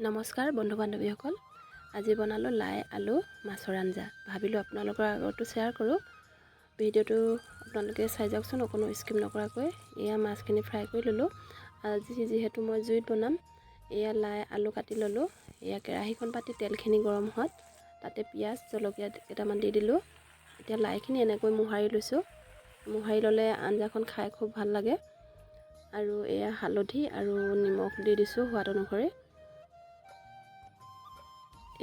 নমস্কাৰ বন্ধু বান্ধৱীসকল, আজি বনালোঁ লাই আলু মাছৰ আঞ্জা। ভাবিলোঁ আপোনালোকৰ আগতো শ্বেয়াৰ কৰোঁ। ভিডিঅ'টো আপোনালোকে চাই যাওকচোন অকণো স্কিপ নকৰাকৈ। এয়া মাছখিনি ফ্ৰাই কৰি ল'লোঁ। আজি যিহেতু মই জুইত বনাম, এয়া লাই আলু কাটি ল'লোঁ। এয়া কেৰাহীখন পাতি তেলখিনি গৰম হোৱাত তাতে পিঁয়াজ, জলকীয়া কেইটামান দি দিলোঁ। এতিয়া লাইখিনি এনেকৈ মোহাৰি লৈছোঁ। মোহাৰি ল'লে আঞ্জাখন খাই খুব ভাল লাগে। আৰু এয়া হালধি আৰু নিমখ দি দিছোঁ সোৱাদ অনুসৰি।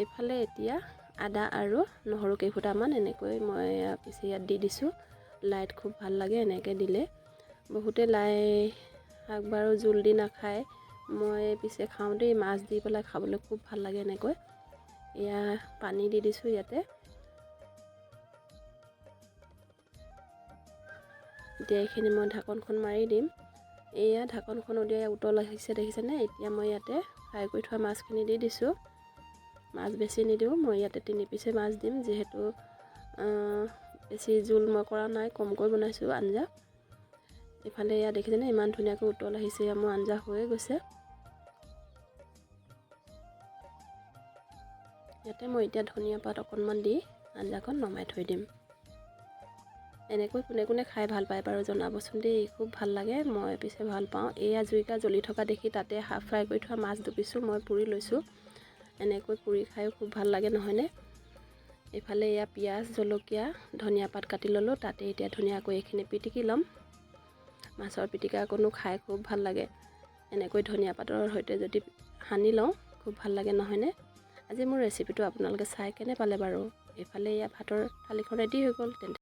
এইফালে এতিয়া আদা আৰু নহৰু কেইফুটামান এনেকৈ মই পিচি ইয়াত দি দিছোঁ। লাইত খুব ভাল লাগে এনেকৈ দিলে। বহুতে লাই শাক বাৰু জোল দি নাখায়, মই পিছে খাওঁ দেই। মাছ দি পেলাই খাবলৈ খুব ভাল লাগে এনেকৈ। এয়া পানী দি দিছোঁ ইয়াতে। এতিয়া এইখিনি মই ঢাকনখন মাৰি দিম। এয়া ঢাকনখন উলিয়াই উতল আহিছে, দেখিছেনে? এতিয়া মই ইয়াতে ফ্ৰাই কৰি থোৱা মাছখিনি দি দিছোঁ। মাছ বেছি নিদিওঁ, মই ইয়াতে 3 পিচে মাছ দিম, যিহেতু বেছি জোল মই কৰা নাই, কমকৈ বনাইছোঁ আঞ্জা। ইফালে এয়া দেখিছেনে, ইমান ধুনীয়াকৈ উতল আহিছে। এয়া মোৰ আঞ্জা হৈয়ে গৈছে। ইয়াতে মই এতিয়া ধনিয়া পাত অকণমান দি আঞ্জাখন নমাই থৈ দিম। এনেকৈ কোনে কোনে খাই ভাল পায় বাৰু জনাবচোন দেই। খুব ভাল লাগে, মই পিছে ভাল পাওঁ। এয়া জুইকা জ্বলি থকা দেখি তাতে হাফ ফ্ৰাই কৰি থোৱা মাছ দুপিছো মই পুৰি লৈছোঁ। এনেকৈ পুৰি খায়ো খুব ভাল লাগে, নহয়নে? এইফালে এয়া পিঁয়াজ, জলকীয়া, ধনিয়া পাত কাটি ল'লোঁ। তাতে এতিয়া ধুনীয়াকৈ এইখিনি পিটিকি ল'ম। মাছৰ পিটিকা অকণো খাই খুব ভাল লাগে। এনেকৈ ধনিয়া পাতৰ সৈতে যদি সানি লওঁ, খুব ভাল লাগে, নহয়নে? আজি মোৰ ৰেচিপিটো আপোনালোকে চাই কেনে পালে বাৰু? এইফালে এয়া ভাতৰ থালিখন ৰেডি হৈ গ'ল। তেন্তে